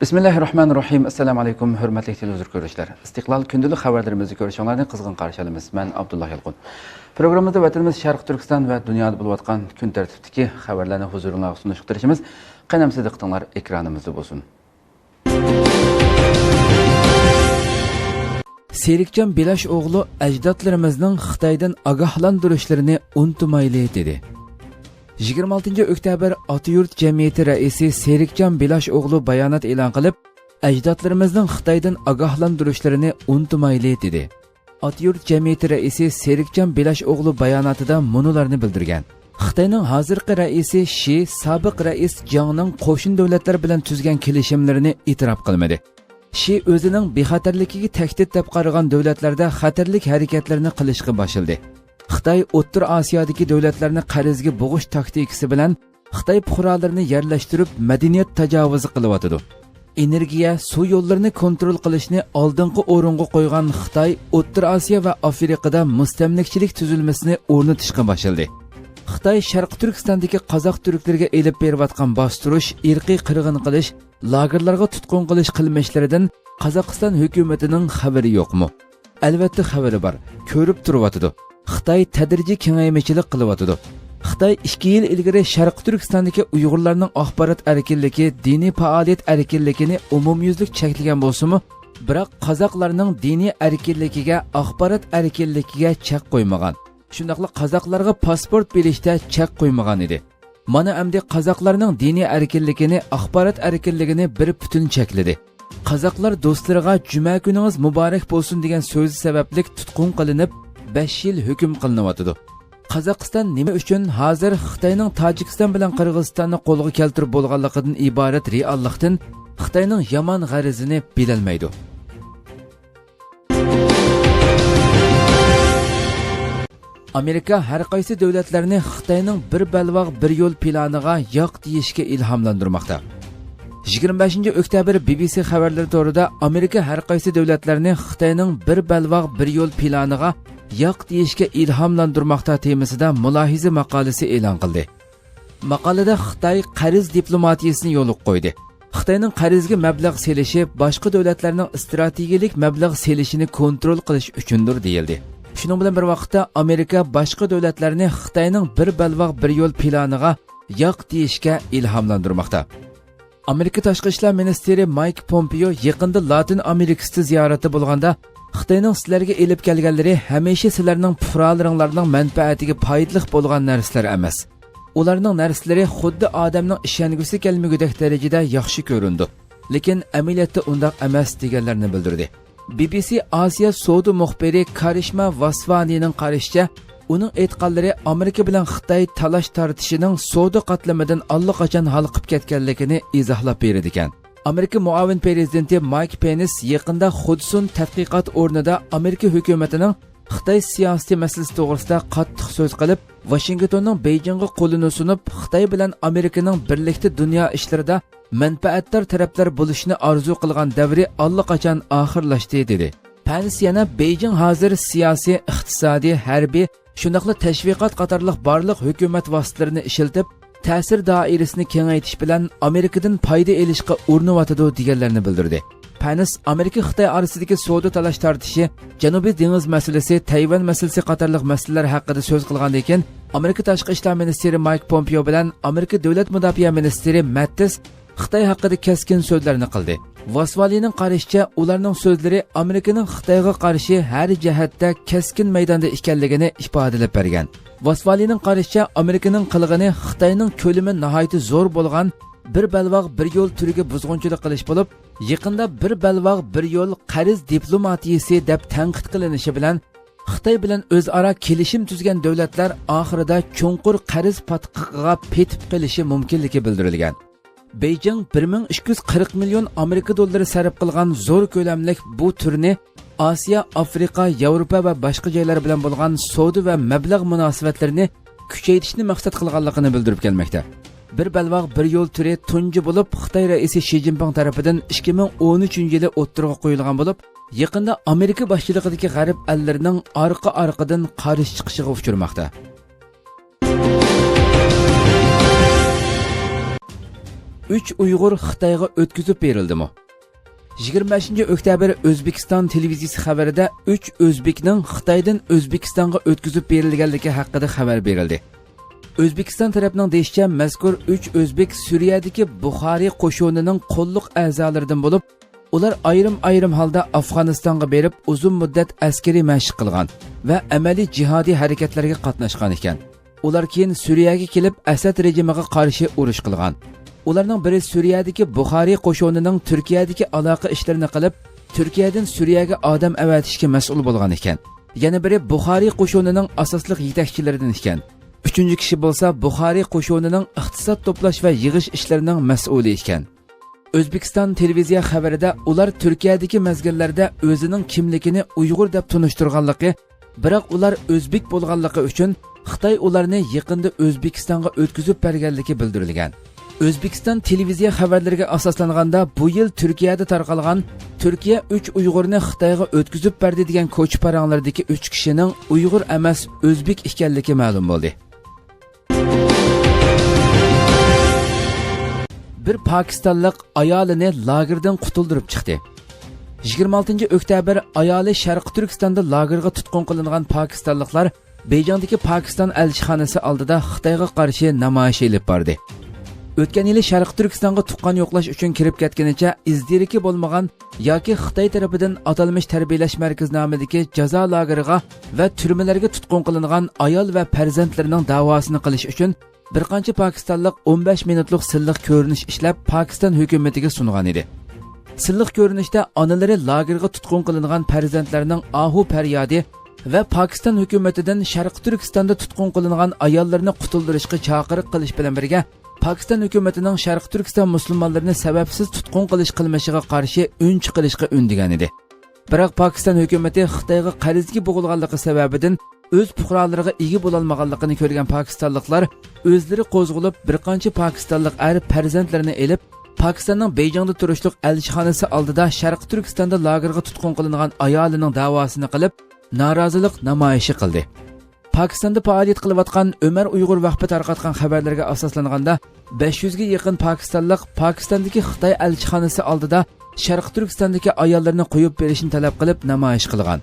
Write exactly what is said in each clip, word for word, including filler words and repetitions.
بىسمىللاھىررەھمانىررەھىم. ئەسسالامۇ ئەلەيكۇم، ھۆرمەتلىك تېلېۋىزور كۆرۈشلەر. ئىستىقلال كۈندىلىك خەۋەرلىرىمىزنى كۆرۈشۈڭلارنى قىزغىن قارشى ئالىمىز. مەن ئابدۇللا يالقۇن. پروگراممىمىزدا ۋەتىنىمىز شەرقىي تۈركىستان ۋە دۇنيادا بولۇۋاتقان كۈن تەرتىپتىكى خەۋەرلەرنى ھۇزۇرۇڭلارغا سۇنۇشقا تىرىشىمىز. قېنى ئەمىسە دىققىتىڭلار ئېكرانىمىزدا بولسۇن. سېرىكجان بىلاش ئوغلۇ ئەجدادلىرىمىزنىڭ خىتايدىن ئاگاھلاندۇرۇشلىرىنى ئۇنتۇمايلى، دېدى. يىگىرمە ئالتىنچى ئۆكتەبىر ئاتا يۇرت جەمئىيىتى رەئىسى سېرىكجان بىلاش ئوغلۇ بايانات ئېلان قىلىپ، ئەجدادلىرىمىزنىڭ خىتايدىن ئاگاھلاندۇرۇشلىرىنى ئۇنتۇمايلى، دېدى. ئاتا يۇرت جەمئىيىتى رەئىسى سېرىكجان بىلاش ئوغلۇ باياناتىدا مۇنۇلارنى بىلدۈرگەن: خىتاينىڭ ھازىرقى رەئىسى شى سابىق رەئىس جاڭنىڭ قوشنا دۆلەتلەر بىلەن تۈزگەن كېلىشىملىرىنى ئېتىراپ قىلمىدى. شى ئۆزىنىڭ بىخەتەرلىكىگە تەھدىت دەپ قارىغان دۆلەتلەردە خەتەرلىك ھەرىكەتلەرنى قىلىشقا باشلىدى. خىتاي ئوتتۇرا ئاسىيادىكى دۆلەتلەرنى قەرزگە بوغۇش تاكتىكىسى بىلەن خىتاي پۇقرالىرىنى يەرلەشتۈرۈپ، مەدەنىيەت تاجاۋۇزى قىلىۋاتىدۇ. ئېنېرگىيە، سۇ يوللىرىنى كونترول قىلىشنى ئالدىنقى ئورۇنغا قويغان خىتاي ئوتتۇرا ئاسىيا ۋە ئافرىقىدا مۇستەملىكىچىلىك تۈزۈلمىسىنى ئورنىتىشقا باشلىدى. خىتاي شەرقىي تۈركىستاندىكى قازاق تۈركلىرىگە ئېلىپ بېرىۋاتقان باستۇرۇش، ئىرقىي قىرغىن قىلىش، لاگېرلارغا تۇتقۇن قىلىش قىلمىشلىرىدىن قازاقىستان ھۆكۈمىتىنىڭ خەۋىرى يوقمۇ؟ ئەلۋەتتە خەۋىرى بار، كۆرۈپ تۇرۇۋاتىدۇ. خىتاي تەدرىجىي كېڭەيمىچىلىك قىلىۋاتىدۇ. خىتاي ئىككى يىل ئىلگىرى شەرقىي تۈركىستاندىكى ئۇيغۇرلارنىڭ ئاخبارات ئەركىنلىكى، دىنىي پائالىيەت ئەركىنلىكىنى ئومۇميۈزلۈك چەكلىگەن بولسىمۇ، بىراق قازاقلارنىڭ دىنىي ئەركىنلىكىگە، ئاخبارات ئەركىنلىكىگە چەك قويمىغان. شۇنداقلا قازاقلارغا پاسپورت بېرىشتە چەك قويمىغان ئىدى. مانا ئەمدى قازاقلارنىڭ دىنىي ئەركىنلىكىنى، ئاخبارات ئەركىنلىكىنى بىر پۈتۈن چەكلىدى. قازاقلار دوستلىرىغا «جۈمە كۈنىڭىز مۇبارەك بولسۇن» دېگەن سۆزى سەۋەبلىك تۇتقۇن قىلىنىپ، بەش يىل ھۆكۈم قىلىنىۋاتىدۇ. قازاقىستان نېمە ئۈچۈن ھازىر خىتاينىڭ تاجىكىستان بىلەن قىرغىزىستاننى قولغا كەلتۈرۈپ بولغانلىقىدىن ئىبارەت رېئاللىقتىن، خىتاينىڭ يامان غەرىزىنى بىلەلمەيدۇ؟ ئامېرىكا ھەر قايسى دۆلەتلەرنى خىتاينىڭ بىر بەلباغ بىر يول پىلانىغا ياق دېيىشكە ئىلھاملاندۇرماقتا. يىگىرمە بەشىنچى ئۆكتەبىر بى بى سى خەۋەرلىرى تورىدا ئامېرىكا ھەر قايسى دۆلەتلەرنى خىتاينىڭ بىر بەلباغ بىر يول پىلانىغا ياق دېيىشكە ئىلھاملاندۇرماقتا تېمىسىدا مۇلاھىزە ماقالىسى ئېلان قىلدى. ماقالىدە خىتاي قەرز دىپلوماتىيىسىنى يولغا قويدى. خىتاينىڭ قەرزگە مەبلەغ سېلىشى باشقا دۆلەتلەرنىڭ ئىستراتېگىيەلىك مەبلەغ سېلىشىنى كونترول قىلىش ئۈچۈندۇر، دېيىلدى. شۇنىڭ بىلەن بىر ۋاقىتتا، ئامېرىكا باشقا دۆلەتلەرنى خىتاينىڭ بىر بەلباغ بىر يول پىلانىغا ياق دېيىشكە ئىلھاملاندۇرماقتا. ئامېرىكا تاشقى ئىشلار مىنىستىرى مايك پومپېيو يېقىندا لاتىن ئامېرىكىسىدا زىيارەتتە بولغاندا، خىتاينىڭ سىلەرگە ئېلىپ كەلگەنلىرى ھەمىشە سىلەرنىڭ پۇقرالىرىڭلارنىڭ مەنپەئەتىگە پايدىلىق بولغان نەرسىلەر ئەمەس. ئۇلارنىڭ نەرسىلىرى خۇددى ئادەمنىڭ ئىشەنگۈسى كەلمىگۈدەك دەرىجىدە ياخشى كۆرۈنىدۇ، لېكىن ئەمەلىيەتتە ئۇنداق ئەمەس، دېگەنلەرنى بىلدۈردى. بى بى سى ئاسىيا سودا مۇخبىرى كارىشما ۋاسۋانىنىڭ قارىشىچە، ئۇنىڭ ئېيتقانلىرى ئامېرىكا بىلەن خىتاي تالاش تارتىشىنىڭ سودا قاتلىمىدىن ئاللىقاچان ھالقىپ كەتكەنلىكىنى ئىزاھلاپ بېرىدىكەن. ئامېرىكا مۇئاۋىن پىرېزىدېنتى مايك پېنس يېقىندا خۇدسۇن تەتقىقات ئورنىدا ئامېرىكا ھۆكۈمىتىنىڭ خىتاي سىياسىتى مەسىلىسى توغرىسىدا قاتتىق سۆز قىلىپ، ۋاشىنگتوننىڭ بېيجىڭغا قولىنى سۇنۇپ، خىتاي بىلەن ئامېرىكىنىڭ بىرلىكتە دۇنيا ئىشلىرىدا مەنپەئەتدار تەرەپلەر بولۇشنى ئارزۇ قىلغان دەۋرى ئاللىقاچان ئاخىرلاشتى، دېدى. پەنس يەنە بېيجىڭ ھازىر سىياسىي، ئىقتىسادىي، ھەربىي، شۇنداقلا تەشۋىقات قاتارلىق بارلىق ھۆكۈمەت ۋاسىتىلىرىنى ئىشلىتىپ، تەسىر دائىرىسىنى كېڭەيتىش بىلەن ئامېرىكىدىن پايدا ئېلىشقا ئۇرۇنۇۋاتىدۇ، دېگەنلەرنى بىلدۈردى. پەنس ئامېرىكا خىتاي ئارىسىدىكى سودا تالاش تارتىشى، جەنۇبىي دېڭىز مەسىلىسى، تەيۋەن مەسىلىسى قاتارلىق مەسىلىلەر ھەققىدە سۆز قىلغاندىن كېيىن، ئامېرىكا تاشقى ئىشلار مىنىستىرى مايك پومپېئو بىلەن ئامېرىكا دۆلەت مۇداپىئە مىنىستىرى مەتتىس خىتاي ھەققىدە كەسكىن سۆزلەرنى قىلدى. ۋاسۋالىنىڭ قارىشىچە، ئۇلارنىڭ سۆزلىرى ئامېرىكىنىڭ خىتايغا قارشى ھەر جەھەتتە كەسكىن مەيداندا ئىكەنلىكىنى ئىپادىلەپ بەرگەن. ۋاسۋالىنىڭ قارىشىچە، ئامېرىكىنىڭ قىلغىنى خىتاينىڭ كۆلىمى ناھايىتى زور بولغان بىر بەلباغ بىر يول تۈرىگە بۇزغۇنچىلىق قىلىش بولۇپ، يېقىندا بىر بەلباغ بىر يول قەرز دىپلوماتىيىسى دەپ تەنقىد قىلىنىشى بىلەن، خىتاي بىلەن ئۆزئارا كېلىشىم تۈزگەن دۆلەتلەر ئاخىرىدا چوڭقۇر قەرز پاتقىقىغا پېتىپ قېلىشى مۇمكىنلىكى بىلدۈرۈلگەن. بېيجىڭ بىر مىڭ ئىككى يۈز قىرىق مىليون ئامېرىكا دوللىرى سەرپ قىلغان زور كۆلەملىك بۇ تۈرنى ئاسىيا، ئافرىقا، ياۋروپا ۋە باشقا جايلار بىلەن بولغان سودا ۋە مەبلەغ مۇناسىۋەتلىرىنى كۈچەيتىشنى مەقسەت قىلغانلىقىنى بىلدۈرۈپ كەلمەكتە. بىر بەلباغ بىر يول تۈرى تۇنجى بولۇپ خىتاي رەئىسى شى جىنپىڭ تەرىپىدىن ئىككى مىڭ ئون ئۈچىنچى يىلى ئوتتۇرىغا قويۇلغان بولۇپ، يېقىندا ئامېرىكا باشچىلىقىدىكى غەرب ئەللىرىنىڭ ئارقا-ئارقىدىن قارشى چىقىشىغا ئۇچرىماقتا. ئۈچ ئۇيغۇر خىتايغا ئۆتكۈزۈپ بېرىلدىمۇ؟ يىگىرمە بەشىنچى ئۆكتەبىر ئۆزبېكىستان تېلېۋىزىيىسى خەۋىرىدە ئۈچ ئۆزبېكنىڭ خىتايدىن ئۆزبېكىستانغا ئۆتكۈزۈپ بېرىلگەنلىكى ھەققىدە خەۋەر بېرىلدى. ئۆزبېكىستان تەرەپنىڭ دېيىشىچە، مەزكۇر ئۈچ ئۆزبېك سۈرىيەدىكى بۇخارى قوشۇنىنىڭ قوللۇق ئەزالىرىدىن بولۇپ، ئۇلار ئايرىم-ئايرىم ھالدا ئافغانىستانغا بېرىپ، ئۇزۇن مۇددەت ئەسكىرىي مەشىق قىلغان ۋە ئەمەلىي جىھادىي ھەرىكەتلەرگە قاتناشقان ئىكەن. ئۇلار كېيىن سۈرىيەگە كېلىپ، ئەسەد رېجىمىغا قارشى ئۇرۇش قىلغان. ئۇلارنىڭ بىرى سۈرىيەدىكى بۇخارى قوشۇنىنىڭ تۈركىيەدىكى ئالاقە ئىشلىرىنى قىلىپ، تۈركىيەدىن سۈرىيەگە ئادەم ئەۋەتىشكە مەسئۇل بولغان ئىكەن. يەنە بىرى بۇخارى قوشۇنىنىڭ ئاساسلىق يېتەكچىلىرىدىن ئىكەن. ئۈچىنچى كىشى بولسا بۇخارى قوشۇنىنىڭ ئىقتىساد توپلاش ۋە يىغىش ئىشلىرىنىڭ مەسئۇلى ئىكەن. ئۆزبېكىستان تېلېۋىزىيە خەۋىرىدە ئۇلار تۈركىيەدىكى مەزگىللەردە ئۆزىنىڭ كىملىكىنى ئۇيغۇر دەپ تونۇشتۇرغانلىقى، بىراق ئۇلار ئۆزبېك بولغانلىقى ئۈچۈن خىتاي ئۇلارنى يېقىندا ئۆزبېكىستانغا ئۆتكۈزۈپ بەرگەنلىكى بىلدۈرۈلگەن. ئۆزبېكىستان تېلېۋىزىيە خەۋەرلىرىگە ئاساسلانغاندا، بۇ يىل تۈركىيەدە تارقالغان «تۈركىيە ئۈچ ئۇيغۇرنى خىتايغا ئۆتكۈزۈپ بەردى» دېگەن كوچا پاراڭلىرىدىكى ئۈچ كىشىنىڭ ئۇيغۇر ئەمەس، ئۆزبېك ئىكەنلىكى مەلۇم بولدى. بىر پاكىستانلىق ئايالىنى لاگېردىن قۇتۇلدۇرۇپ چىقتى. يىگىرمە ئالتىنچى ئۆكتەبىر ئايالى شەرقىي تۈركىستاندا لاگېرغا تۇتقۇن قىلىنغان پاكىستانلىقلار بېيجىڭدىكى پاكىستان ئەلچىخانىسى ئالدىدا خىتايغا قارشى نامايىش ئېلىپ باردى. ئۆتكەن يىلى شەرقىي تۈركىستانغا تۇغقان يوقلاش ئۈچۈن كىرىپ كەتكىنىچە ئىز دېرىكى بولمىغان ياكى خىتاي تەرىپىدىن ئاتالمىش تەربىيەلەش مەركىزى نامىدىكى جازا لاگېرىغا ۋە تۈرمىلەرگە تۇتقۇن قىلىنغان ئايال ۋە پەرزەنتلىرىنىڭ داۋاسىنى قىلىش ئۈچۈن بىر قانچە پاكىستانلىق ئون بەش مىنۇتلۇق سىنلىق كۆرۈنۈش ئىشلەپ، پاكىستان ھۆكۈمىتىگە سۇنغان ئىدى. سىنلىق كۆرۈنۈشتە ئانىلىرى لاگېرغا تۇتقۇن قىلىنغان پەرزەنتلەرنىڭ ئاھۇ پەريادى ۋە پاكىستان ھۆكۈمىتىدىن شەرقىي تۈركىستاندا تۇتقۇن قىلىنغان ئاياللارنى قۇتۇلدۇرۇشقا چاقىرىق قىلىش بىلەن بىرگە، پاكىستان ھۆكۈمىتىنىڭ شەرقىي تۈركىستان مۇسۇلمانلىرىنى سەۋەبسىز تۇتقۇن قىلىش قىلمىشىغا قارشى ئۈن چىقىرىشقا ئۈندىگەن ئىدى. بىراق پاكىستان ھۆكۈمىتى خىتايغا قەرزگە بوغۇلغانلىقى سەۋەبىدىن ئۆز پۇقرالىرىغا ئىگە بولالمىغانلىقىنى كۆرگەن پاكىستانلىقلار ئۆزلىرى قوزغىلىپ، بىر قانچە پاكىستانلىق ئەر پەرزەنتلىرىنى ئېلىپ، پاكىستاننىڭ بېيجىڭدا تۇرۇشلۇق ئەلچىخانىسى ئالدىدا شەرقىي تۈركىستاندا لاگېرغا تۇتقۇن قىلىنغان ئايالىنىڭ داۋاسىنى قىلىپ، نارازىلىق نامايىشى قىلدى. پاكىستاندا پائالىيەت قىلىۋاتقان ئۆمەر ئۇيغۇر ۋەقپى تارقاتقان خەۋەرلەرگە ئاساسلانغاندا، بەش يۈزگە يېقىن پاكىستانلىق پاكىستاندىكى خىتاي ئەلچىخانىسى ئالدىدا شەرقىي تۈركىستاندىكى ئاياللىرىنى قويۇپ بېرىشنى تەلەپ قىلىپ نامايىش قىلغان.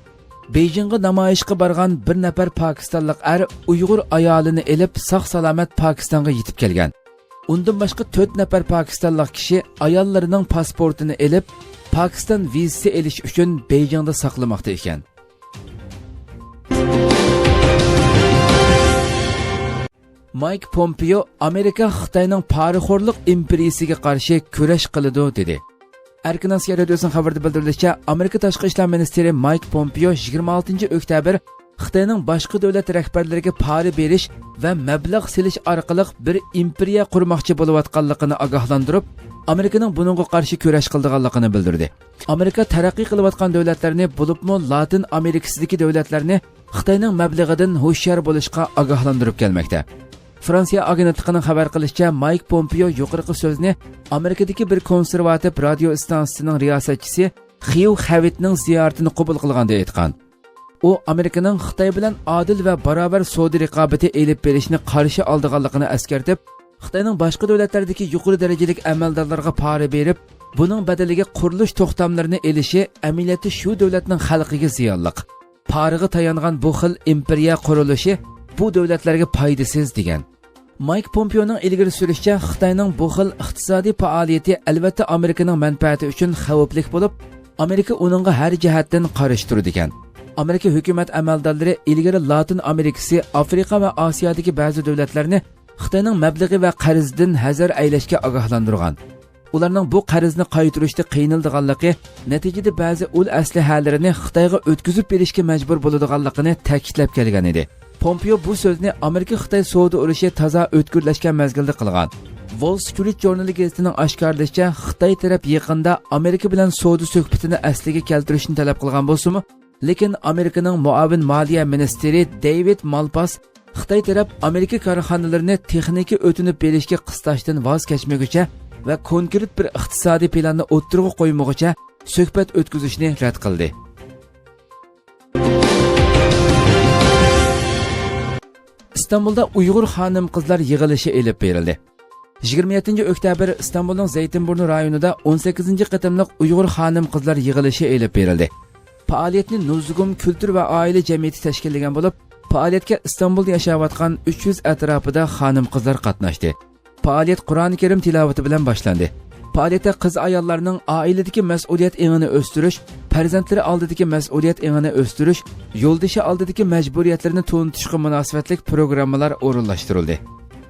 بېيجىڭغا نامايىشقا بارغان بىر نەپەر پاكىستانلىق ئەر ئۇيغۇر ئايالىنى ئېلىپ ساق-سالامەت پاكىستانغا يېتىپ كەلگەن. ئۇندىن باشقا تۆت نەپەر پاكىستانلىق كىشى ئاياللىرىنىڭ پاسپورتىنى ئېلىپ، پاكىستان ۋىزىسى ئېلىش ئۈچۈن بېيجىڭدا ساقلىماقتا ئىكەن. مايك پومپېيو ئامېرىكا خىتاينىڭ پارىخورلۇق ئىمپېرىيىسىگە قارشى كۈرەش قىلىدۇ، دېدى. ئەركىن ئاسىيا رادىيوسىنىڭ خەۋىرىدە بىلدۈرۈلۈشىچە، ئامېرىكا تاشقى ئىشلار مىنىستىرى مايك پومپېيو يىگىرمە ئالتىنچى ئۆكتەبىر خىتاينىڭ باشقا دۆلەت رەھبەرلىرىگە پارا بېرىش ۋە مەبلەغ سېلىش ئارقىلىق بىر ئىمپېرىيە قۇرماقچى بولۇۋاتقانلىقىنى ئاگاھلاندۇرۇپ، ئامېرىكىنىڭ بۇنىڭغا قارشى كۈرەش قىلىدىغانلىقىنى بىلدۈردى. ئامېرىكا تەرەققىي قىلىۋاتقان دۆلەتلەرنى، بولۇپمۇ لاتىن ئامېرىكىسىدىكى دۆلەتلەرنى خىتاينىڭ مەبلىغىدىن ھوشيار بولۇشقا ئاگاھلاندۇرۇپ كەلمەكتە. فرانسىيە ئاگېنتلىقىنىڭ خەۋەر قىلىشىچە، مايك پومپېيو يۇقىرىقى سۆزنى ئامېرىكىدىكى بىر كونسېرۋاتىپ رادىيو ئىستانسىسىنىڭ رىياسەتچىسى خىيۇ خەۋىتنىڭ زىيارىتىنى قوبۇل قىلغاندا ئېيتقان. ئۇ ئامېرىكىنىڭ خىتاي بىلەن ئادىل ۋە باراۋەر سودا رىقابىتى ئېلىپ بېرىشنى قارشى ئالىدىغانلىقىنى ئەسكەرتىپ، خىتاينىڭ باشقا دۆلەتلەردىكى يۇقىرى دەرىجىلىك ئەمەلدارلارغا پارا بېرىپ، بۇنىڭ بەدىلىگە قۇرۇلۇش توختاملىرىنى ئېلىشى ئەمەلىيەتتە شۇ دۆلەتنىڭ خەلقىگە زىيانلىق. پارىغا تايانغان بۇ خىل ئىمپېرىيە قۇرۇلۇشى بۇ دۆلەتلەرگە پايدىسىز، دېگەن. مايك پومپېيونىڭ ئىلگىرى سۈرۈشىچە، خىتاينىڭ بۇ خىل ئىقتىسادىي پائالىيىتى ئەلۋەتتە ئامېرىكىنىڭ مەنپەئەتى ئۈچۈن خەۋپلىك بولۇپ، ئامېرىكا ئۇنىڭغا ھەر جەھەتتىن قارشى تۇرىدىكەن. ئامېرىكا ھۆكۈمەت ئەمەلدارلىرى ئىلگىرى لاتىن ئامېرىكىسى، ئافرىقا ۋە ئاسىيادىكى بەزى دۆلەتلەرنى خىتاينىڭ مەبلىغى ۋە قەرزىدىن ھەزەر ئەيلەشكە ئاگاھلاندۇرغان. ئۇلارنىڭ بۇ قەرزنى قايتۇرۇشتا قىينىلىدىغانلىقى، نەتىجىدە بەزى ئۇل ئەسلىھەلىرىنى خىتايغا ئۆتكۈزۈپ بېرىشكە مەجبۇر بولىدىغانلىقىنى تەكىتلەپ كەلگەن ئىدى. پومپېيو بۇ سۆزنى ئامېرىكا-خىتاي سودا ئۇرۇشى تازا ئۆتكۈرلەشكەن مەزگىلدە قىلغان. ۋول سترىت ژۇرنىلى گېزىتىنىڭ ئاشكارىلىشىچە، خىتاي تەرەپ يېقىندا ئامېرىكا بىلەن سودا سۆھبىتىنى ئەسلىگە كەلتۈرۈشنى تەلەپ قىلغان بولسىمۇ، لېكىن ئامېرىكىنىڭ مۇئاۋىن مالىيە مىنىستىرى دېۋىد مالپاس خىتاي تەرەپ ئامېرىكا كارخانىلىرىنى تېخنىكا ئۆتۈنۈپ بېرىشكە قىستاشتىن ۋاز كەچمىگۈچە ۋە كونكرېت بىر ئىقتىسادىي پىلاننى ئوتتۇرىغا قويمىغۇچە سۆھبەت ئۆتكۈزۈشنى رەت قىلدى. ئىستانبۇلدا ئۇيغۇر خانىم-قىزلار يىغىلىشى ئېلىپ بېرىلدى. يىگىرمە يەتتىنچى ئۆكتەبىر ئىستانبۇلنىڭ زەيتىنبۇرنۇ رايونىدا ئون سەككىزىنچى قېتىملىق ئۇيغۇر خانىم-قىزلار يىغىلىشى ئېلىپ بېرىلدى. پائالىيەتنى نۇزۇگۇم كۈلتۈر ۋە ئائىلە جەمئىيىتى تەشكىللىگەن بولۇپ، پائالىيەتكە ئىستانبۇلدا ياشاۋاتقان ئۈچ يۈز ئەتراپىدا خانىم-قىزلار قاتناشتى. پائالىيەت قۇرئانى كەرىم تىلاۋىتى بىلەن باشلاندى. پائالىيەتتە قىز-ئاياللارنىڭ ئائىلىدىكى مەسئۇلىيەت ئېڭىنى ئۆستۈرۈش، پەرزەنتلىرى ئالدىدىكى مەسئۇلىيەت ئېڭىنى ئۆستۈرۈش، يولدىشى ئالدىدىكى مەجبۇرىيەتلىرىنى تونۇتۇشقا مۇناسىۋەتلىك پروگراممىلار ئورۇنلاشتۇرۇلدى.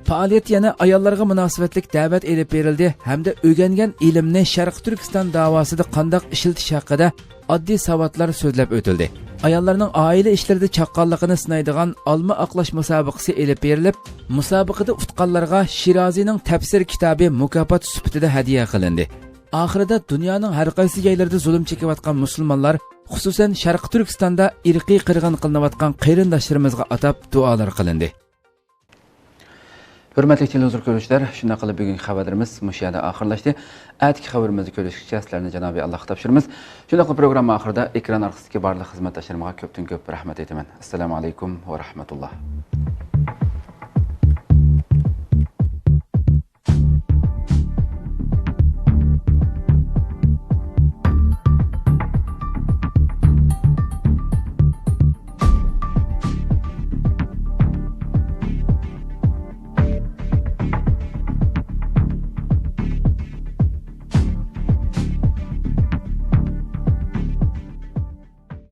پائالىيەت يەنە ئاياللارغا مۇناسىۋەتلىك دەۋەت ئېلىپ بېرىلدى ھەمدە ئۆگەنگەن ئىلىمنى شەرقىي تۈركىستان داۋاسىدا قانداق ئىشلىتىش ھەققىدە ئاددىي ساۋاتلار سۆزلەپ ئۆتۈلدى. ئاياللارنىڭ ئائىلە ئىشلىرىدا چاققانلىقىنى سىنايدىغان ئالما ئاقلاش مۇسابىقىسى ئېلىپ بېرىلىپ، مۇسابىقىدە ئۇتقانلارغا شىرازىنىڭ تەپسىر كىتابى مۇكاپات سۈپىتىدە ھەدىيە قىلىندى. ئاخىرىدا دۇنيانىڭ ھەر قايسى جايلىرىدا زۇلۇم چېكىۋاتقان مۇسۇلمانلار، خۇسۇسەن شەرقىي تۈركىستاندا ئىرقىي قىرغىن قىلىنىۋاتقان قېرىنداشلىرىمىزغا ئاتاپ دۇئالار قىلىندى. ھۆرمەتلىك تېلېۋىزور كۆرۈشلەر، شۇنداق قىلىپ بۈگۈنكى خەۋەرلىرىمىز مۇشۇ يەردە ئاخىرلاشتى. ئەتىكى خەۋىرىمىزدە كۆرۈشكىچە سىلەرنى جانابىي ئاللاھقا تاپشۇرىمىز. شۇنداقلا پروگرامما ئاخىرىدا ئېكران ئارقىسىدىكى بارلىق خىزمەتداشلىرىمغا كۆپتىن كۆپ رەھمەت ئېيتىمەن. ئەسسالامۇ ئەلەيكۇم ۋە رەھمەتۇللا.